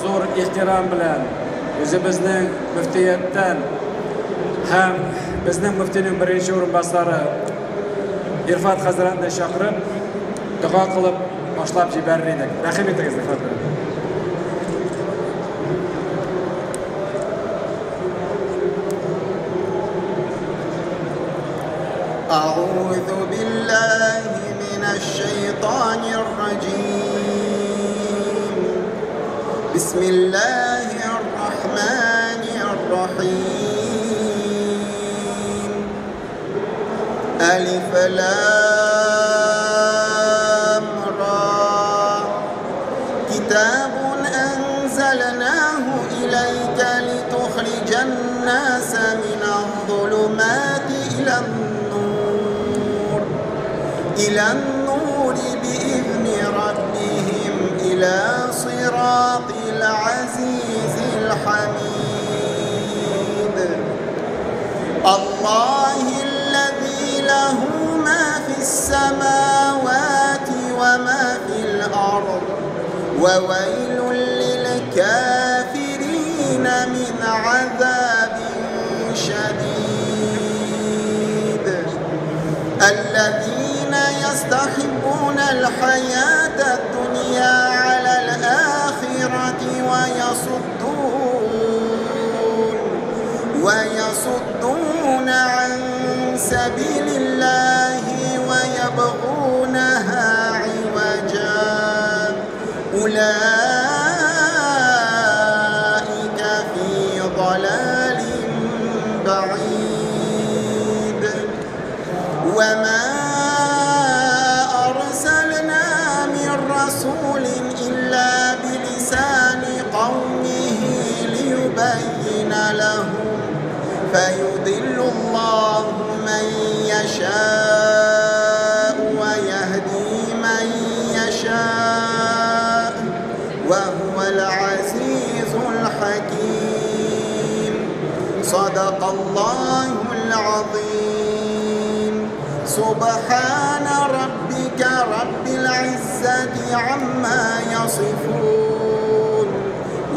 Зур ихтирам белән үзебезнең мөфтияттән һәм безнең мөфтинең беренче урынбасары Ирфат хәзрәтне чакырып, дога кылып башлап җибәрер идек. Рәхим итегез, Ирфат. أعوذ بالله من الشيطان الرجيم. بسم الله الرحمن الرحيم. ألف لام را. كتاب أنزلناه إليك لتخرج الناس من الظلمات إلى النور بإذن ربهم إلى صراط العزيز الحميد. الله الذي له ما في السماوات وما في الأرض، وويل للكافرين من عذاب شديد. الذين يستحبون الحياة الدنيا على الآخرة ويصدون عن سبيل الله ويبغونها عوجا. أولئك في ضلال بعيد. وما أرسلنا من رسول إلا بلسان قومه ليبين لهم، فيضل الله من يشاء ويهدي من يشاء، وهو العزيز الحكيم. صدق الله العظيم. سبحان ربك رب العزة عما يصفون،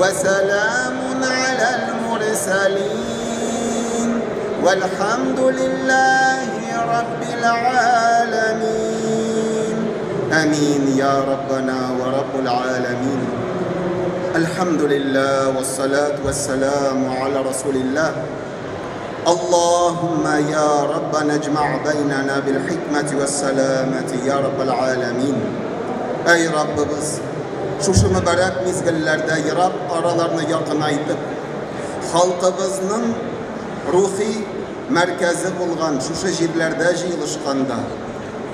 وسلام على المرسلين، والحمد لله رب العالمين. آمين يا ربنا ورب العالمين. الحمد لله والصلاة والسلام على رسول الله. اللهم يا رب نجمع بيننا بالحكمة والسلامة يا رب العالمين. Ey Rabbimiz, şuşu mübarek mizgillerde yarab aralarını yakınaytıp, halkımızın ruhi merkezi bulgan şuşu jirlerde jıyılışkanda,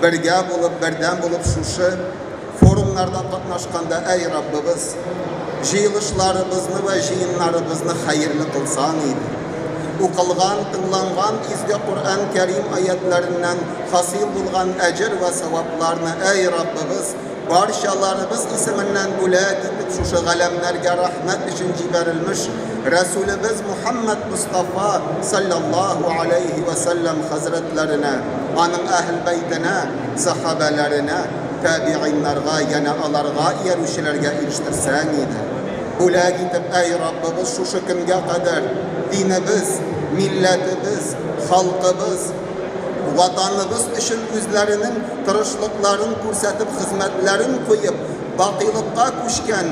birge bulup, birden bulup şuşu forumlarda qatnaşkanda, ey Rabbimiz, jıyılışlarımızны ve jıyınlarımızны hayırlı kılsan idi. Оқылған, тыңланған изге Құран Кәрим аятларынан хасил булган әҗер вә савапларны, әй Раббыбыз, барчаларыбыз исеменнән бүләк итеп шушы галәмнәргә рәхмәт өчен җибәрелмеш Рәсүлебез Мухаммад Мустафа саллаллаһу алейхи ва саллям хәзрәтләренә, аның әһл бәйтенә, сахабәләренә, табииннарга, яна аларга иярүчеләргә ирештерсәң иде. Бүләк итеп, әй Раббыбыз, шушы көнгә кадәр динебез, милләтебез, халкыбыз, ватаныбыз өчен үзләренең тырышлыкларын күрсәтеп, хезмәтләрен куеп, бакыйлыкка күчкән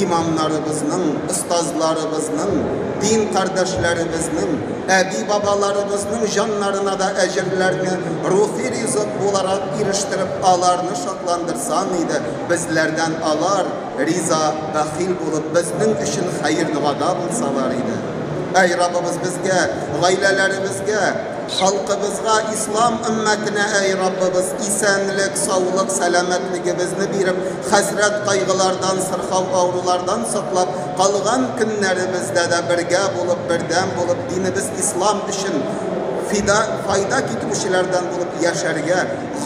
имамнарыбызның, остазларыбызның, дин кардәшләребезнең, әби-бабаларыбызның җаннарына да әҗерләрне рухи ризык буларак ирештереп, аларны шатландырсаң иде. Безләрдән алар риза, бәхил булып, безнең өчен хәер догада булсалар иде. Әй Раббыбыз, безгә, гаиләләребезгә, халкыбызга, ислам өммәтенә, әй Раббыбыз, исәнлек, саулык, сәламәтлегебезне биреп, хәсрәт кайгылардан, сырхау авырулардан саклап, калган көннәребездә дә бергә булып, бердәм булып, динебез ислам өчен фида, файда китерүчеләрдән булып яшәргә,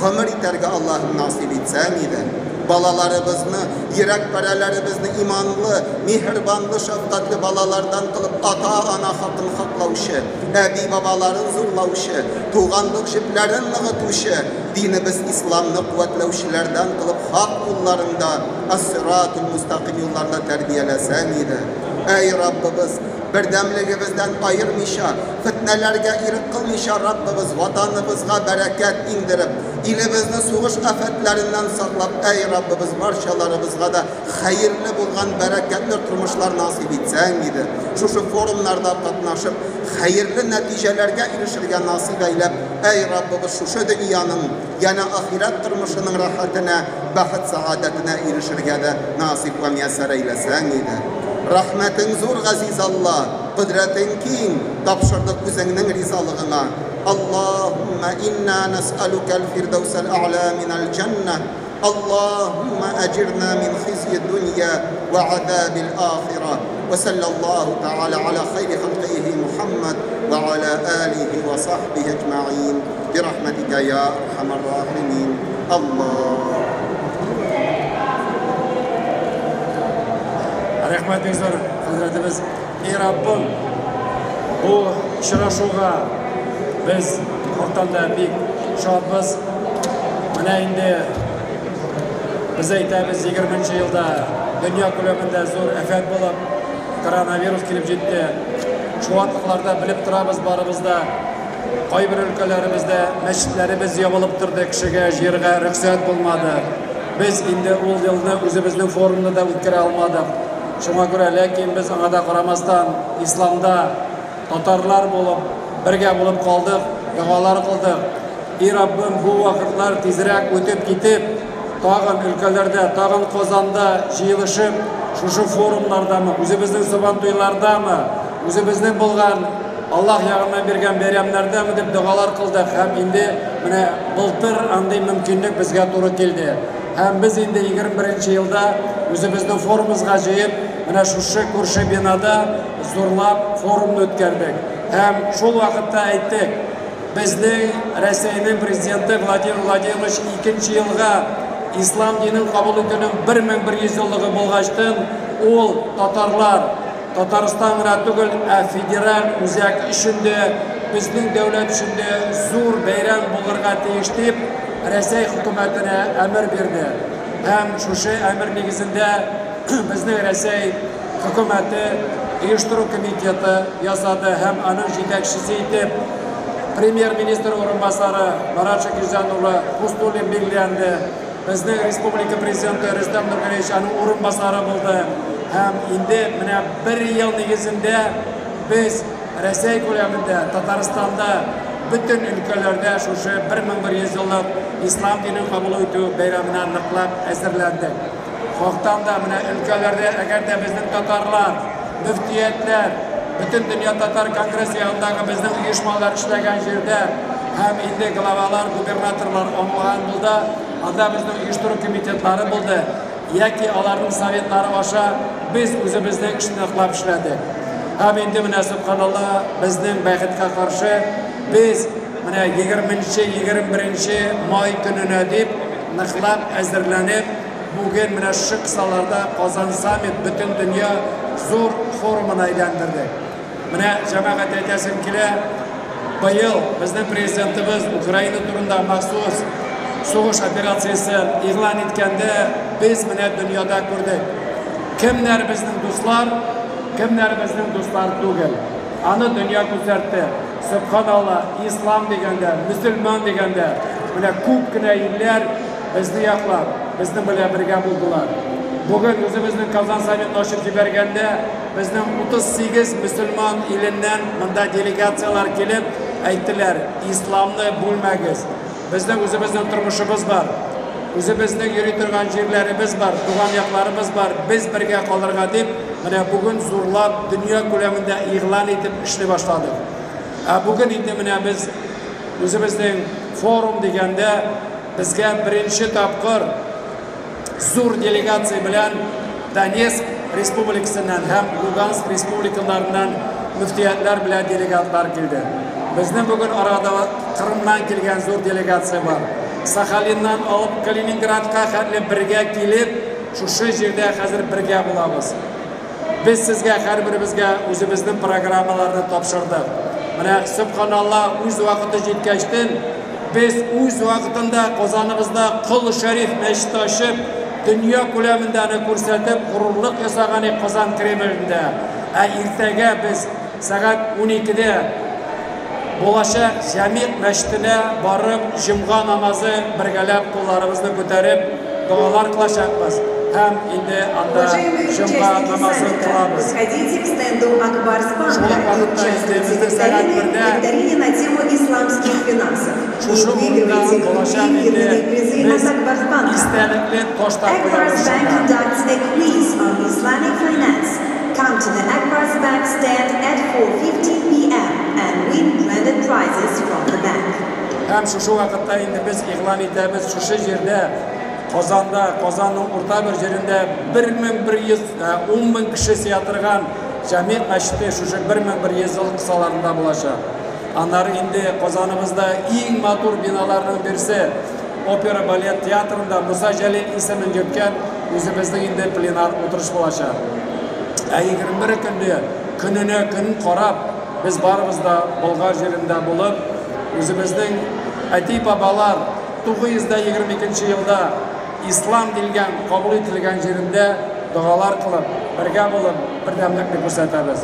гомер итәргә Аллаһым насыйп итсәң иде. Балаларыбызны, йөрәк парәләребезне иманлы, миһербанлы, шәфкатьле балалардан кылып ата-ана хакын хаклаучы, әби-бабаларын зурлаучы, туганлык җепләрен ныгытучы, динебез исламны куәтләүчеләрдән кылып хак юлларында, ас-сиратул мустаким юлларында тәрбияләсәң иде. Әй Раббыбыз, бердәмлегебездән аермыйча, фетнәләргә ирек кылмыйча Раббыбыз ватаныбызга бәрәкәт иңдереп, илебезне сугыш афәтләреннән саклап, әй Раббыбыз барчаларыбызга да хәерле булган бәрәкәтле тормышлар насыйп итсәң иде. Шушы форумнарда катнашып, хәерле нәтиҗәләргә ирешергә насыйп әйләп, әй Раббыбыз шушы дөньяның, янә ахирәт тормышының рәхәтенә, бәхет сәгадәтенә ирешергә дә насыйп вә мияссәр әйләсәң иде. Рәхмәтең зур, газиз Алла, кодрәтең киң, тапшырдык үзеңнең ризалыгыңа. Аллаһумма инна нас'алука ал-фирдаус ал-а'ла мин ал-джанна. Аллаһумма аҗирна мин хизйи дунья ва азабил ахира. Ва саллаллаху та'ала аля хайри халкихи Мухаммад ва аля алихи ва сахбихи аджмаин. Бирахматика я архамар рахимин. Аллах. Рәхмәт бик зур, хәзрәтебез. Эй Раббым, бу очрашуга без хактан да бик шатбыз. Менә инде без әйтәбез, 20 елда дөнья күләмендә зур афәт булып, коронавирус килеп җитте. Шул вакытларда белеп торабыз барыбыз да, кайбер өлкәләребездә мәчетләребез ябылып торды, кешегә җыярга рөхсәт булмады. Без инде ул елны үзебезнең форумны да үткәрә алмадык. Шуңа күрә, ләкин без аңа да карамастан, исламда татарлар булып, бергә булып калдык, догалар кылдык. И Раббым, бу вакытлар тизрәк үтеп китеп, тагын өлкәләрдә, тагын Казанда җыелышып, шушы форумнардамы, үзебезнең сабантуйлардамы, үзебезнең булган Аллаһ ягыннан биргән бәйрәмнәрдәме дип догалар кылдык. Һәм инде менә былтыр андый мөмкинлек безгә туры килде. Һәм без инде 21 елда үзебезнең форумыбызга җыеп, менә шушы күрше бинада зурлап форумны үткәрдек. Һәм шул вакытта әйттек, безнең Рәсәйнең президенты Владимир Владимирович икенче елга ислам динен кабул итүнең 1100 еллыгы булгачтын, ул татарлар, Татарстан гына түгел, ә федераль үзәк өчен дә, безнең дәүләт өчен дә зур бәйрәм булырга тиеш дип Рәсәй хөкүмәтенә әмер бирде. Һәм шушы әмер нигезендә безнең Рәсәй хөкүмәте оештыру комитеты ясады һәм аның җитәкчесе итеп премьер-министр урынбасары Марат Шакирҗан улы Хуснуллин билгеләнде. Безнең республика президенты Рөстәм Нургалиевич аның урынбасары булды. Һәм инде менә бер ел нигезендә без Рәсәй күләмендә, Татарстанда, бөтен өлкәләрдә шушы 1100 еллык ислам динен кабул итү бәйрәменә ныклап әзерләндек. Хактан да менә өлкәләрдә, әгәр дә безнең татарлар, мөфтиятләр, бөтен дөнья татар конгрессы янындагы безнең оешмалар эшләгән җирдә һәм инде главалар, губернаторлар аңлаган булды, анда безнең оештыру комитетлары булды, яки аларның советлары аша без үзебезнең эшне ныклап эшләдек. Һәм инде менә субханалла, безнең бәхеткә каршы без менә 20-21 май көненә дип ныклап әзерләнеп, бүген менә шушы кысаларда Казан саммит бөтен дөнья зур форумына әйләндердек. Менә җәмәгать әйтәсем килә, быел безнең президентыбыз Украина турында махсус сугыш операциясе игълан иткәндә без менә дөньяда күрдек. Кемнәр безнең дуслар, кемнәр безнең дуслар түгел. Аны дөнья күрсәтте. Субханалла, ислам дигәндә, мөселман дигәндә, менә күп кенә илләр безне яклап, безнең белән бергә булдылар. Бүген үзебезнең Казан саммитын ачып җибәргәндә, безнең 38 мөселман иленнән монда делегацияләр килеп әйттеләр, исламны бүлмәгез. Безнең үзебезнең тормышыбыз бар. Үзебезнең йөри торган җирләребез бар, туган якларыбыз бар. Без бергә калырга дип, менә бүген зурлап дөнья күләмендә игълан итеп эшли башладык. Ә бүген инде менә без үзебезнең форум дигәндә безгә беренче тапкыр зур делегация белән Донецк республикасыннан һәм Луганск республикаларыннан мөфтиятләр белән делегатлар килде. Безнең бүген арада Кырымнан килгән зур делегация бар. Сахалиннан алып Калининградка хәтле бергә килеп, шушы җирдә хәзер бергә булабыз. Без сезгә һәрберебезгә үзебезнең программаларны тапшырдык. Менә сөбханалла, үз вакыты җиткәчтен, без үз вакытында Казаныбызда Кол Шәриф мәчете ачып, дөнья күләмендә аны күрсәтеп, горурлык ясаган идек Казан Кремлендә. Ә иртәгә без сәгать 12-дә булачак Җәмигъ мәчетенә барып, җомга намазы бергәләп кулларыбызны күтәреп, догалар кылачакбыз. Һәм инде анда Уважаемые җомга участники намазын саммита, кылабыз. подходите к стенду Акбарс Шул Банка ук и вакытта инде участвуйте в безнең сәгать викторине, бердә викторине на тему исламских финансов. И шушы урында выигрывайте булачак крутые инде фирменные призы без от Акбарс Банка. истәлекле ташлар Akbars куябыз Bank шунда. conducts a quiz on Islamic finance. Come to the Akbars Bank stand at 4:15 p.m. and win branded prizes from the bank. Һәм шушы вакытта инде без игълан итәбез, шушы җирдә Казанда, Казанның урта бер җирендә 1100, 10 000 кеше сыя торган Җәмигъ мәчете шушы 1100 ел кысаларында булачак. Аннары инде Казаныбызда иң матур биналарның берсе опера балет театрында Муса Җәлил исемен йөрткән үзебезнең инде пленар утырыш булачак. Ә 21 көндә көненә көн карап, без барыбыз да Болгар җирендә булып, үзебезнең әти бабалар 922 елда ислам дилгән кабул ителгән җирендә догалар кылып, бергә булып, бердәмлекне күрсәтәбез.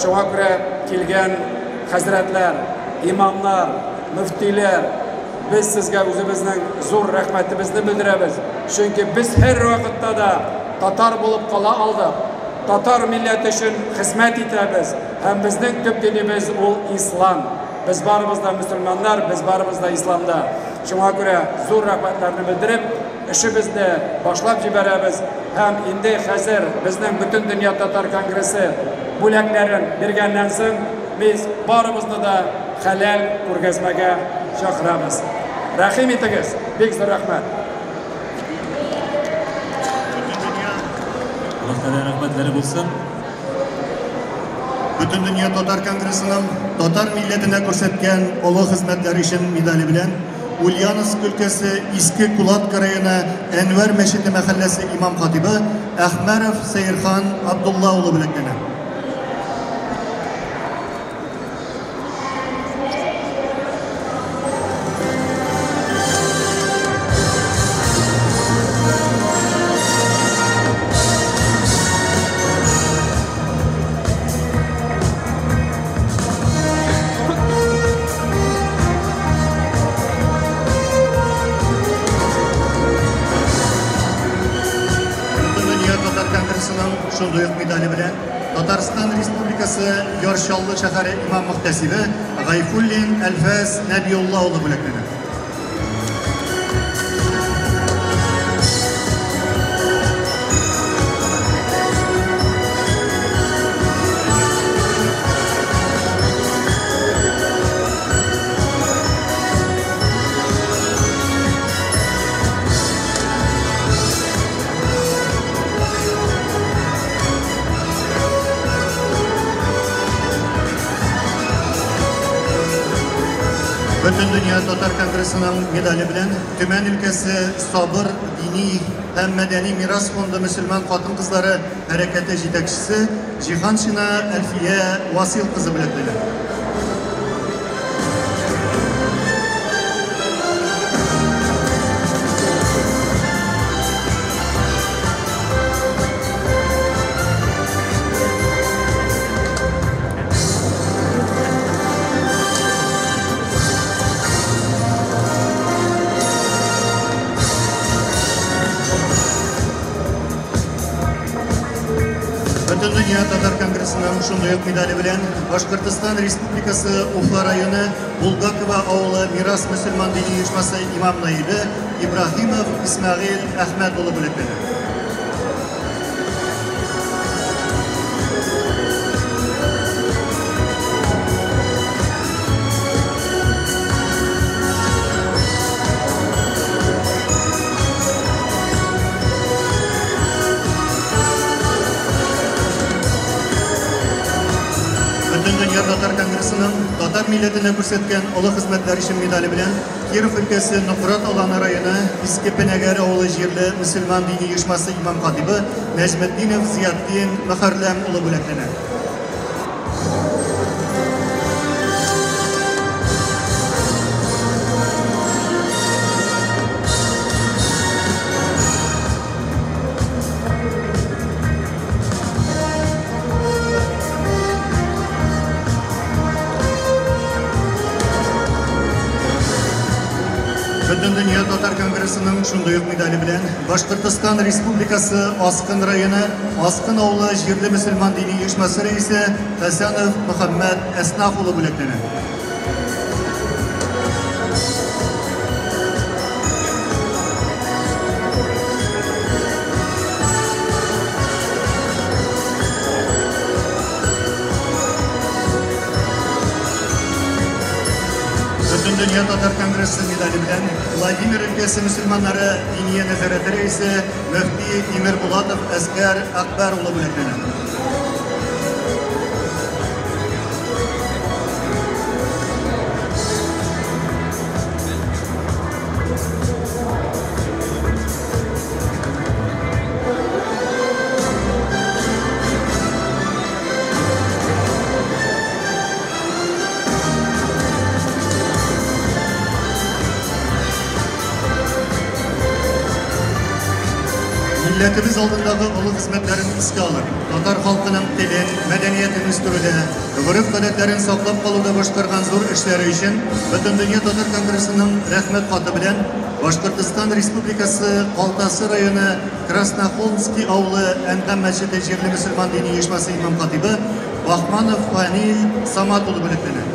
Шуңа күрә килгән хәзрәтләр, имамнар, мөфтиләр, без сезгә үзебезнең зур рәхмәтебезне белдерәбез. Чөнки без һәр вакытта да татар булып кала алдык. Татар милләте өчен хезмәт итәбез. Һәм безнең төп динебез ул ислам. Без барыбыз да мөселманнар, без барыбыз да исламда. Шуңа күрә зур рәхмәтләрне белдереп, эшебезне башлап җибәрәбез. Һәм инде хәзер безнең Бөтен дөнья татар конгрессы бүләкләрен биргәннән соң, без барыбызны да хәләл күргәзмәгә чакырабыз. Рәхим итегез, бик зур рәхмәт. Аллаһ Тәгалә рәхмәтләре булсын. Бөтен дөнья татар конгрессының татар милләтенә күрсәткән олы хезмәтләре өчен медале белән Ульяновск өлкәсе Иске Кулатка районы Әнвәр мәчете мәхәлләсе имам хатибы Әхмәров Сәйирхан Абдулла улы бүләкләнә. Бөтен дөнья татар конгрессының шундый ук медале белән Татарстан Республикасы Яр Чаллы шәһәре имам мөхтәсибе Гайфуллин Әлфәс Нәбиулла улы бүләкләнә. Бөтен дөнья татар конгрессының медале белән Төмән өлкәсе Сабыр дини һәм мәдәни мирас фонды мөселман хатын-кызлары хәрәкәте җитәкчесе Җиһаншина Әлфия Васил кызы бүләкләнә. Бөтен дөнья татар конгрессының шундый ук медале белән Башкортостан Республикасы Уфа районы Булгакова авылы Мирас мөселман дини оешмасы имам наибе Ибраһимов Исмәгыйль Әхмәт улы бүләкләнә. Бөтендөнья татар конгрессының татар милләтенә күрсәткән олы хезмәтләр өчен медале белән Киров өлкәсе Нократ Аланы районы Иске Пенәгәр авылы җирле мөселман дини оешмасы имам хатибы Нәҗметдинов Зиятдин Мөхәрләм улы бүләкләнә. Бөтендөнья татар конгрессының шундый ук медале белән Башкортостан Республикасы Аскын районы Аскын авылы җирле мөселман дини оешмасы рәисе Хәсәнов Мөхәммәд Әснаф улы бүләкләнә. Бөтендөнья татар конгрессы медале белән Владимир өлкәсе мөселманнары диния нәзарәте рәисе мөфти Тимербулатов Әскәр Акбәр улы бүләкләнә. Милләтебез алдындагы олы хезмәтләрен искә алып, татар халкының телен, мәдәниятен үстерүдә, гореф-гадәтләрен саклап калуда башкарган зур эшләре өчен Бөтендөнья татар конгрессының рәхмәт хаты белән Башкортостан Республикасы Калтасы районы Краснохолмский авылы Әнгам мәчете җирле мөселман дини оешмасы имам хатибы Бахманов Фанил Самат улы бүләкләнә.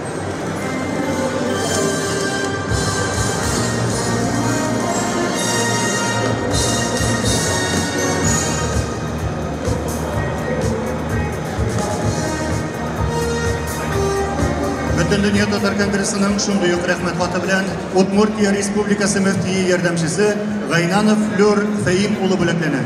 Бөтендөнья татар конгрессының шундый ук рәхмәт хаты белән Удмуртия Республикасы мөфтие ярдәмчесе Гайнанов Флюр Фәим улы бүләкләнә.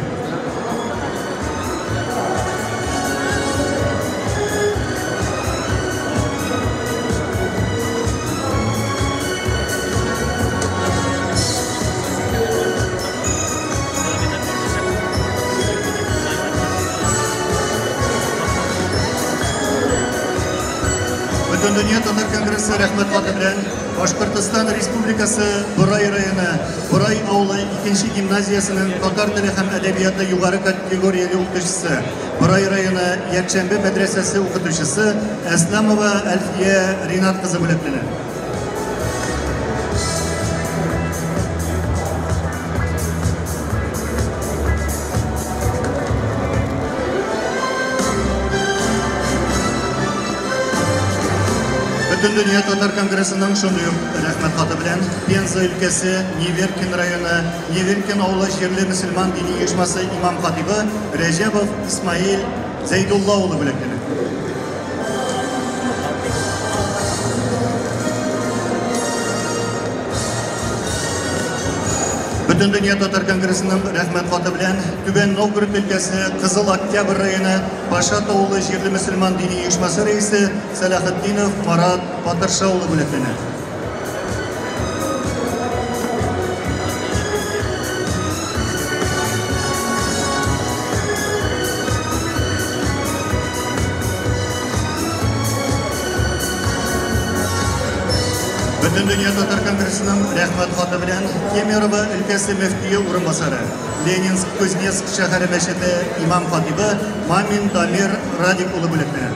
Бөтендөнья татар конгрессы рәхмәт хаты белән Башкортостан Республикасы Борай районы Борай авылы 2 гимназиясенең татар теле һәм әдәбияты югары категорияле укытучысы, Борай районы Якшәмбе мәдрәсәсе укытучысы Әсламова Әлфия Ринат кызы бүләкләнә. Бөтендөнья татар конгрессының шундый ук рәхмәт хаты белән Пенза өлкәсе Неверкин районы Неверкин авылы җирле мөселман дини оешмасы имам хатибы Рәҗәбов Исмаил Зәйдулла улы бүләкләнә. Бөтендөнья татар конгрессының рәхмәт хаты белән Түбән Новгород өлкәсе Кызыл Октябрь районы Пашат авылы җирле мөселман дини оешмасы рәисе Сәлахетдинов Марат Батырша улы бүләкләнә. Бөтендөнья татар конгрессының рәхмәт хаты белән Кемерово өлкәсе мөфтие урынбасары, Ленинск-Кузнецк шәһәре мәчете имам хатибы Мамин Дамир Радик улы бүләкләнә.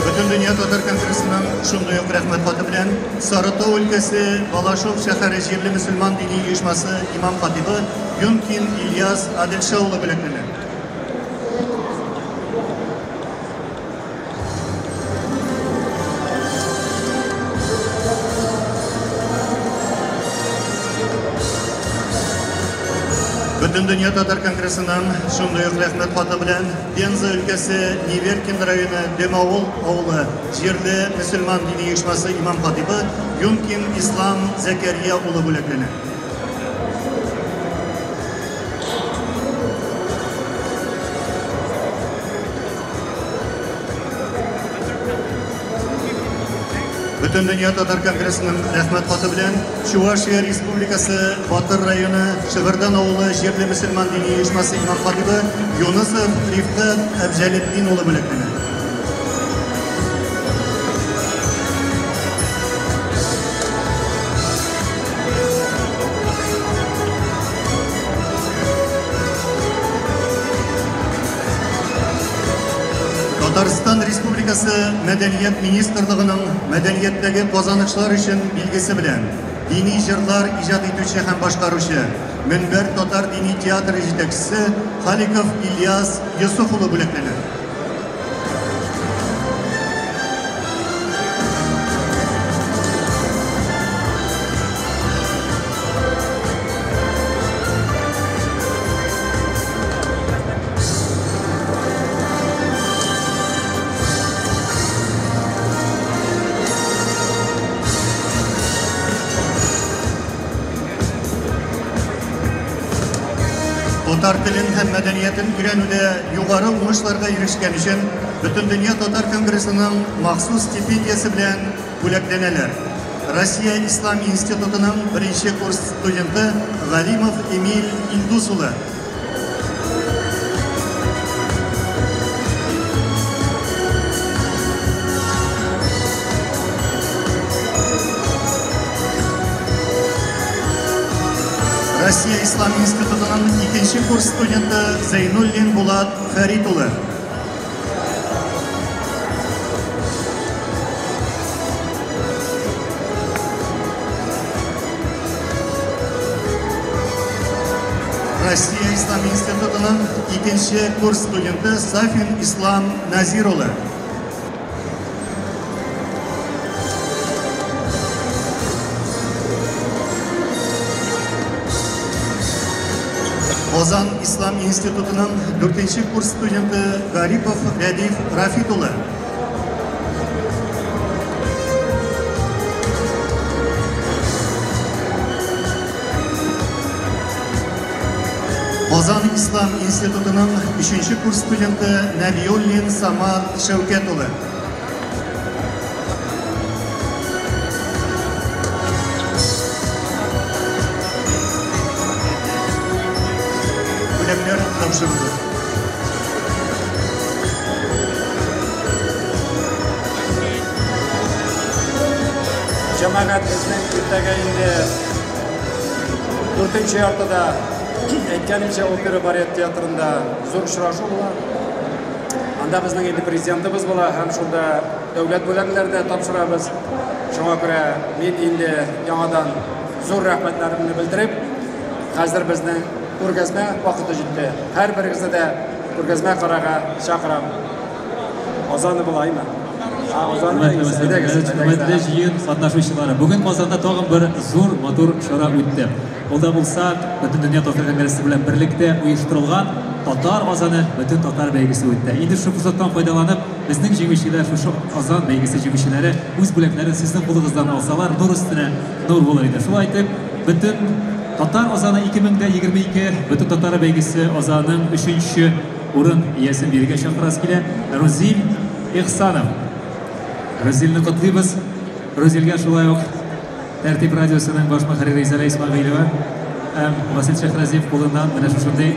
Бөтендөнья татар конгрессының шундый ук рәхмәт хаты белән Сарытау өлкәсе Балашов шәһәре җирле мөселман дини оешмасы имам хатибы Юнкин Ильяс Аделша улы бүләкләнә. Бөтендөнья татар конгрессының шундый ук рәхмәт хаты белән Пенза өлкәсе Неверкин районы Демавыл авылы җирле мөселман дини оешмасы имам хатибы Юнкин Ислам Зәкәрия улы бүләкләнә. Бөтендөнья татар конгрессының рәхмәт хаты белән Чувашия Республикасы Батыр районы Шыгырдан авылы җирле мөселман дини оешмасы имам хатибы Юнысов Рифкать Әбҗәлетдин улы бүләкләнә. Татарстан Республикасы Мәдәният министрлыгының мәдәнияттәге казанышлар өчен билгесе белән дини җырлар иҗат итүче һәм башкаручы Мөнбәр татар дини театры җитәкчесе Халиков Ильяс Йосыф улы бүләкләнә. Татар телен һәм мәдәниятен өйрәнүдә югары уңышларга ирешкән өчен Бөтендөнья татар конгрессының махсус стипендиясе белән бүләкләнәләр. Россия Ислам институтының беренче курс студенты Галимов Эмиль Индус улы. Россия Ислам институтының икенче курс студенты Зәйнуллин Булат Фәрит улы. Россия Ислам институтының икенче курс студенты Сафин Ислам Назир улы. Казан Ислам институтының 4 курс студенты Гарипов Рәдиф Рафит улы. Казан Ислам институтының 3 курс студенты Нәбиуллин Самат Шәүкәт улы. Бүләкләр тапшырылды. Җәмәгать, безнең иртәгә инде 4-нче яртыда әйткәнемчә опера балет театрында зур очрашу була. Анда безнең инде президентыбыз була һәм шунда дәүләт бүләкләре дә тапшырабыз. Шуңа күрә мин инде яңадан зур рәхмәтләремне белдереп, хәзер безнең күргәзмә вакыты җитте. Һәр берегезне дә күргәзмә карарга чакырам. Азаны булаймы? Хөрмәтле җыен катнашучылары, бүген Казанда тагын бер зур матур чара үтте. Ул да булса, Бөтендөнья татар конгрессы белән берлектә оештырылган Татар азаны бөтен татар бәйгесе үтте. Инде шул форсаттан файдаланып, безнең җиңүчеләр, шушы азан бәйгесе җиңүчеләре үз бүләкләрен сезнең кулыгыздан алсалар, нур өстенә нур булыр иде. Шулай итеп, бөтен татар азаны 2022 бөтен татар бәйгесе азанының 3-нче урын иясен бирергә чакырасы килә. Рузил Ихсанов. Рузилне котлыйбыз. Рузилгә шулай ук Тәртип радиосының баш мөхәррире Изәлә Исмәгыйлева һәм Васил Шәйхразиев кулыннан менә шушындый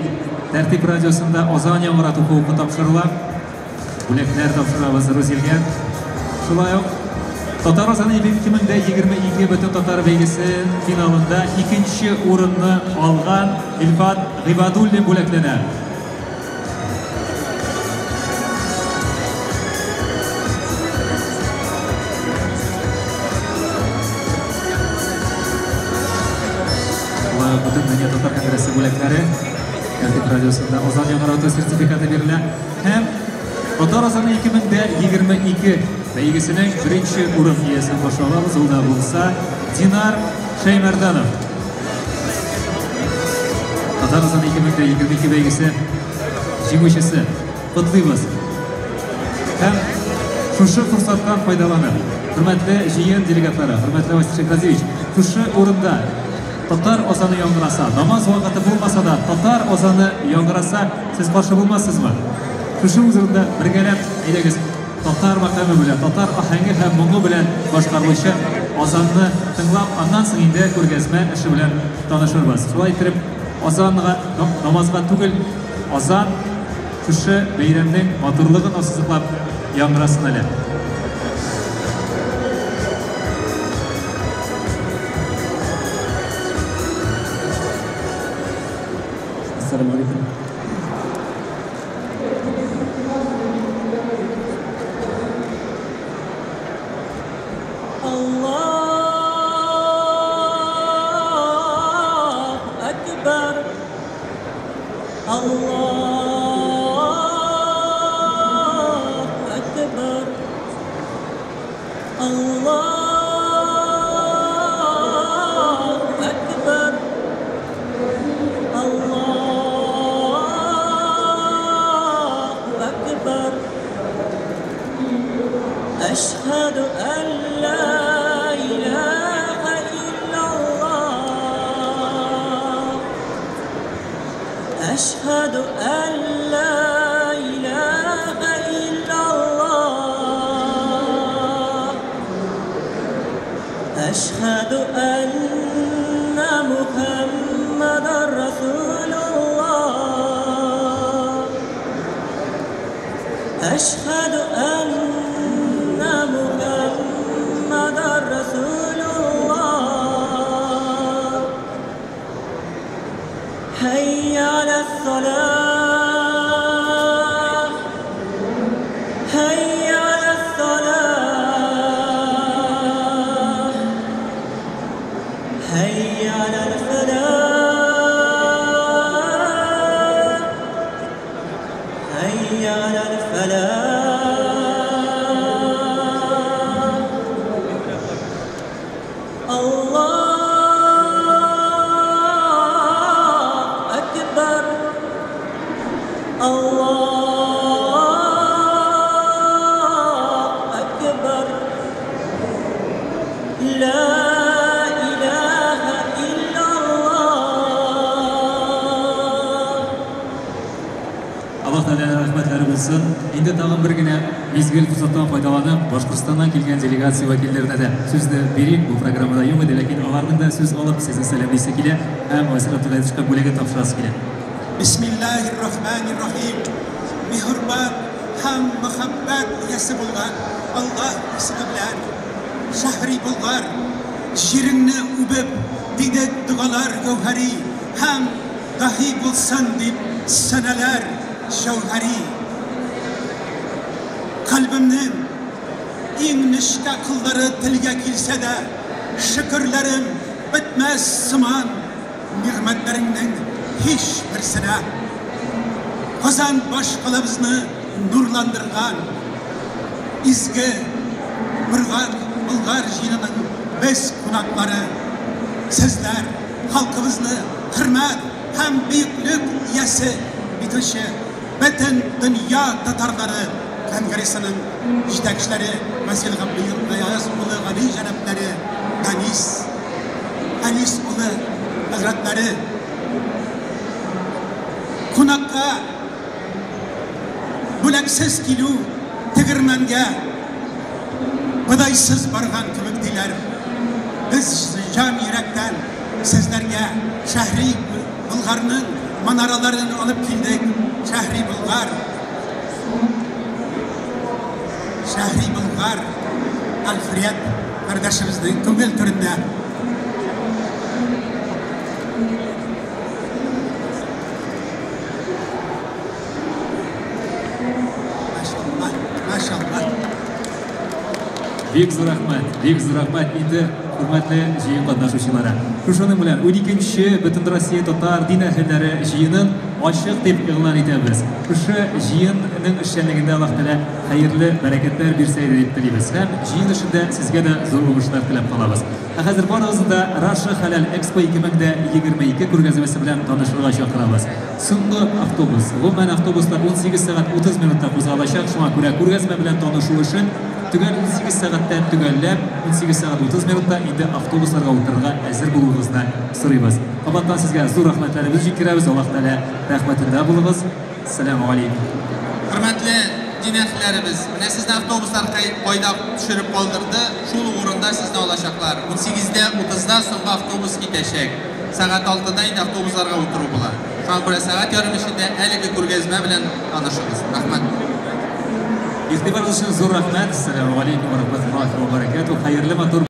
Тәртип радиосында азан яңгырату хокукы тапшырыла. Бүләкләр тапшырабыз Рузилгә. Шулай ук Татар азаны 2022 бөтен татар бәйгесе финалында 2-нче урынны алган Илфат Гыйбадуллин бүләкләнә. Бөтен дөнья татар конгрессы бүләкләре Тәртип радиосында азан яңгырату сертификаты бирелә һәм Татар азаны 2022 бәйгесенең беренче урын иясен каршы алабыз. Ул да булса Динар Шәймәрданов. Татар азаны 2022 бәйгесе җиңүчесе. Котлыйбыз. Һәм шушы форсаттан файдаланып, хөрмәтле җыен делегатлары, хөрмәтле Василий Шәйхразиевич, шушы урында татар азаны яңгыраса, намаз вакыты булмаса да, татар азаны яңгыраса, сез каршы булмассызмы? Шушы урында бергәләп, әйдәгез, татар мәкаме белән, татар аһәңе һәм моңы белән башкарылучы азанны тыңлап, аннан соң инде күргәзмә эше белән танышырбыз. Шулай итеп, азанга, намазга түгел, азан шушы бәйрәмнең матурлыгын ассызыклап яңгырасын әле. Ассаламу алейкум. الله أكبر الله أكبر الله أكبر الله أكبر أشهد أن لا إله إلا الله أشهد أن لا إله إلا الله أشهد أن محمدا رسول الله أشهد أن محمدا رسول الله هيا على الصلاة هيا على الصلاة هيا على الفلاح هيا على الفلاح الله أكبر الله أكبر لا إله إلا الله. Аллаһ Тәгаләнең рәхмәтләре булсын. Инде тагын бер генә мизгел форсаттан файдаланып, Башкортстаннан килгән делегация вәкилләренә дә сүзне бирик. Бу программада юк иде, ләкин аларның да сүз алып, сезне сәламлисе килә һәм Васил Абдуллаевичка бүләген тапшырасы килә. Бисмиллахир-рахманир-рахим. Миһербан һәм мәхәббәт иясе булган Аллаһ исеме белән Шәһри Болгар җиреңне үбеп диде догалар гәүһәри һәм даһи булсын дип сәнәләр җәүһәри. Кальбемнең иң нечкә кыллары телгә килсә дә, шөкерләрем бетмәс сыман нигъмәтләреңнең һич берсенә. Казан баш калабызны нурландырган изге Болгар җыенының без кунаклары, сезләр халкыбызны хөрмәт һәм бөеклек иясе итүче бөтен дөнья татарлары конгрессының җитәкчеләре Васил Габдуллаев улы Гали җәнаплары, Данис Анис улы хәзрәтләре, кунакка бүләксез килү тегермәнгә бодайсыз барган кебек диләр. Без җан йөрәктән сезләргә Шәһри Болгарның манараларын алып килдек. Шәһри Болгар, Шәһри Болгар Альфред кардәшебезнең күңел түрендә. Maşallah, maşallah. Бик зур рәхмәт, бик зур рәхмәт инде хөрмәтле җыен катнашучылары. Шушының белән 12нче Бөтенроссия татар дин әһелләре җыенын ачык дип игълан итәбез. Шушы җыен җыенның эшчәнлегендә Аллаһ Тәгалә хәерле бәрәкәтләр бирсә иде дип телибез. Һәм җыен эшендә сезгә дә зур уңышлар теләп калабыз. Ә хәзер барыгызны да Russia Halal Expo 2022 күргәзмәсе белән танышырга чакырабыз. Соңгы автобус, гомумән автобуслар 18 сәгать 30 минутта кузгалачак, шуңа күрә күргәзмә белән танышу өчен төгәл 18 сәгатьтә төгәлләп, 18 сәгать 30 минутта инде автобусларга утырырга әзер булуыгызны сорыйбыз. Кабаттан сезгә зур рәхмәтләребезне җиткерәбез. Аллаһ Тәгалә рәхмәтендә булыгыз. Сәламу алейкум. Хөрмәтле дин әһелләребез, менә сезне автобуслар кайда төшереп калдырды, шул ук урында сезне алачаклар. 18-дә 30-да соңгы автобус китәчәк. Сәгать 6-да инде автобусларга утыру була. Шуңа күрә сәгать ярым эчендә әлеге күргәзмә белән танышыгыз. Рәхмәт. Игътибарыгыз өчен зур рәхмәт. Сәламу алейкум ва рахматуллахи ва баракатуh. Хәерле матур